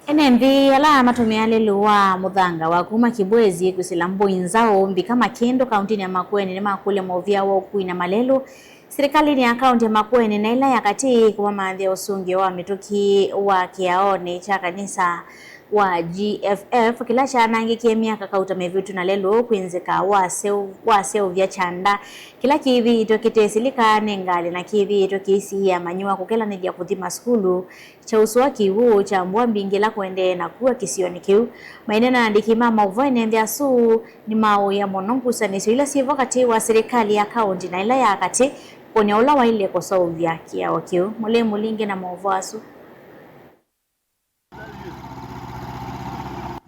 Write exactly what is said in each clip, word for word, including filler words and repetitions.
Ene nthĩ ala matũmĩaa lelũ wa mũthanga wa kuma Kibwezi kwĩsĩla Mbũi Nzaũ, Mbika Makĩndũ, kaũntĩnĩ ya Makueni nĩmakũlya maũvĩa wa ũkui na malelũ silikalĩnĩ ya kaũntĩ ya Makueni na ĩla ya katĩ kũmamanthĩa ũsũngĩo wa mĩtũkĩ wa kĩaonĩ kya kanisa wa G F F kĩla kyanangĩkie myaka kauta mĩvĩtu na lelũ kwĩ nzika wa seu-, wa seũvya kyanda kĩla kĩthĩĩtwe kĩte silika nĩ ngalĩ na kĩthĩĩtwe kĩisiĩa manyũa kũkelanĩlya kũthi masukulu. Kyausũa kĩw'ũ kya mbua mbingĩ ĩla kũendee na kua kĩsionĩ kĩu. Maineena na andĩki ma maũvoo, ene nthĩ asu nĩmaũĩa mũno ngusanĩsyo ila syĩvo katĩ wa silikalĩ ya kaũntĩ na ĩla ya katĩ kũkonya ũla waĩle kũseũvya kĩao kĩu. Mũlei Mũlinge na maũvoo asu.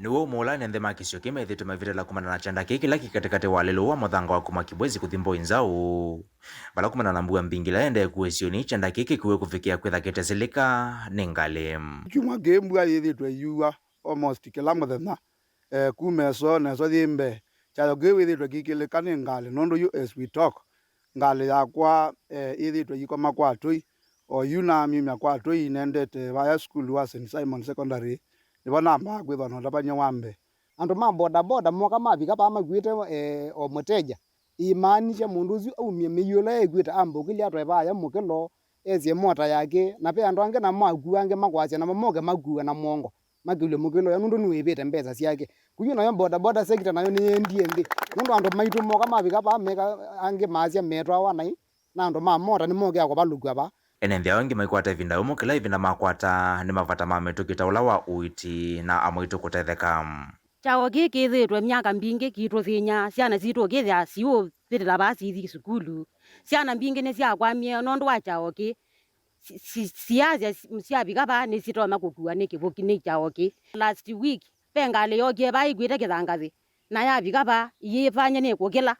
Nĩw'o ũmwe ũla ene nthĩ ma kĩsio kĩu methĩĩtwe mavĩtĩla kumana na kyanda kĩĩ kĩla kĩ katĩkatĩ wa lelũ wa mũthanga wa kuma Kibwezi kũthi Mbũi Nzaũ. Vala kumana na mbua mbingĩ ĩla ĩendee kũĩsyo nĩ kyanda kĩĩ kĩkuwe kũvikĩa kwĩtha kĩtesilĩka nĩ ngalĩ. Kyumwa kĩĩ mbua yĩthĩtwe ĩyua almost kĩla mũthenya, eh, kuma ĩsoo na ĩsoo yĩ mbee. Kyayo kĩĩ wĩthĩtwe kĩkĩlĩka nĩ ngalĩ, nũndũ yu as we talk, ngalĩ yakwa, eh, yĩthĩtwe yĩkoma kwa tũi. O yu namyumya kwa tũi nendete vaya sukulu wa Saint Simon Secondary, nĩvo nambaa kwĩthwa na ũtavany'a wa mbee. Andũ ma boda boda moka mavika vaa makuĩte, eh, o mũteja, imaanisha mũndũ ũsu aumie mĩio ĩla ekwĩte ambũkĩlya atwae vaya mũkĩlo, esye mota yake, na ve andũ angĩ namo akua angĩ makwasya namo moke makue na mũongo, makĩlw'e mũkĩlo ũya nũndũ nĩwĩvĩte mbesa syake. Kũu nayo boda boda sector nayo nĩyendie nthĩ, nũndũ andũ maitũ moka mavika vaa meka angĩ maasya metwawa nai, na andũ ma mota nĩmokĩa kũvalũkw'a vaa. Ene nthĩ ao aingĩ maikwata ĩvinda yũmũ kĩla ĩvinda makwata nĩ mavata ma mĩtũkĩ ta ũla wa ũiiti na amwaitũ kũtetheka. Kyaũ kĩĩ kĩthĩĩtwe myaka mbingĩ kĩitũthĩny'a, syana sitũ ũkĩthĩa siũvĩtĩla vaa sithi sukulu. Syana mbingĩ nĩsyakwamie nũndũ wa kyaũ kĩĩ. Si-, si-, siasya si-, syavika vaa nĩsitonya kũkua nĩ kĩvũki nĩ kyaũ kĩĩ. Last week, ve ngalĩ yookie vaa ĩkwĩte kĩthangathĩ, na yavika vaa, ĩyĩfanya nĩkũkĩla.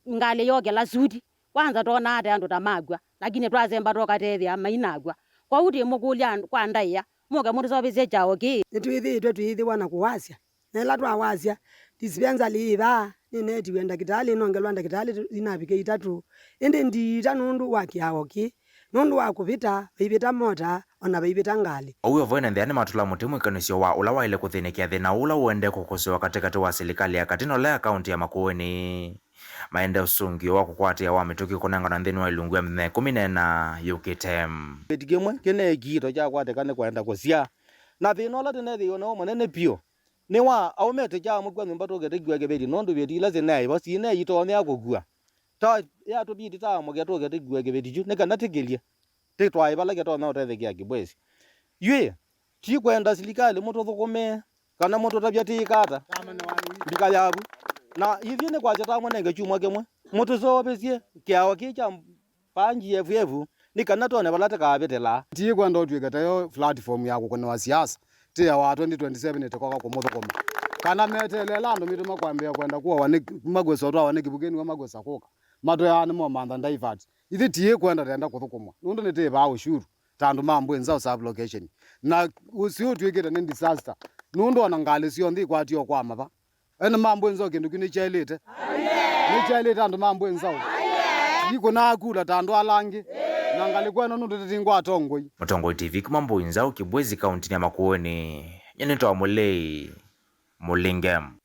Ngalĩ yokela suti. Kwanza twonaa ate andũ ta makw'a, lakini twasemba tũkateethĩa mainakw'a. Kwoou twĩmũkũlya kwa ndaĩa, mũke mũtũseũvĩsye kyaũ kĩĩ? Nĩtwĩthĩĩtwe tũyĩthĩwa na kũwasya, na ĩla twawasya, dispensary yĩ vaa, nĩneetiwe ndakĩtalĩ, nongelwa ndakĩtalĩ inavika itatũ, ĩndĩ ndiita nũndũ wa kĩao kĩĩ, nũndũ wa kũvĩta, vaivĩta mota, o na vaivĩta ngalĩ. Oou vo ene nthĩ aa nĩmatũla mũtĩ mwĩkanĩsyo wa ũla waĩle kũthĩnĩkĩa thĩna ũla ũendee kũkũsĩwa katĩkatĩ wa silikalĩ ya katĩ na ũla ya kaũntĩ ya Makueni. Maendee ũsũngĩo wa kũkwatĩa wa mĩtũkĩ kũnengana nthĩnĩ wa ilungu ya mĩthenya ĩkũmi na ĩna yũkĩte. Kĩveti kĩmwe kĩneekiitwe kyakwatĩka nĩ kwenda kũsyaa, na thĩna ũla tũneethĩiwe naw'o mũnene vyũ nĩ wa aũme tũkyaamũkua nyũmba tũke tũkiwa kĩveti, nũndũ vyeti ila syĩnaĩ vo sineeyĩtonyea kũkua. Ta yatũviti taamũke tũke tũkue kĩveti kyu nĩ kana tĩkĩlye, tĩtwae vala kĩtonya ũtethekea Kibwezi. Yu ĩ, ti kwenda silikalĩ mũtũthũkũme kana mũtũtavya tĩĩka ata mbika yavu. Na ithyĩ nĩ kwasya tamũnenge kyumwa kĩmwe, mũtũseũvĩsye kĩao kĩĩ kya vaa G F F nĩ kana twone vala tĩkavĩtĩla. Ti kwenda ũtw'ĩke tayo platform ya kũkũnĩwa siasa. Tĩ ya wa twenty twenty-seven ĩtĩkoka kũmũthũkũma. Kana meteele ĩla andũ maitũ makwambĩĩa kwenda kũawa nĩ makwĩsa ũtwawa nĩ kĩvukĩ nĩw'o makwĩsa kũka. Matwĩaa nĩmo mantha divert. Ithyĩ tiĩ kwenda tenda kũthũkũmwa. Nũndũ nĩtĩĩvaa ũshuru ta andũ ma Mbũĩ Nzaũ sub location. Na ũsu ũtw'ĩkĩte nĩ disaster. Nũndũ ona ngalĩ syonthe ikwatie o kwa matha. Ene ma Mbũĩ Nzaũ kĩndũ kĩu nĩkyaĩlĩte? Nĩkyaĩlĩte andũ ma Mbũĩ Nzaũ? Ikũnaa kula ta andũ ala angĩ. Na ngalĩ kweno nũndũ tĩtingwa atongoi. Mũtongoi T V kuma Mbũĩ Nzaũ Kibwezi kauntinĩ ya Makueni. Nyie nĩtawa Mũlei Mũlinge.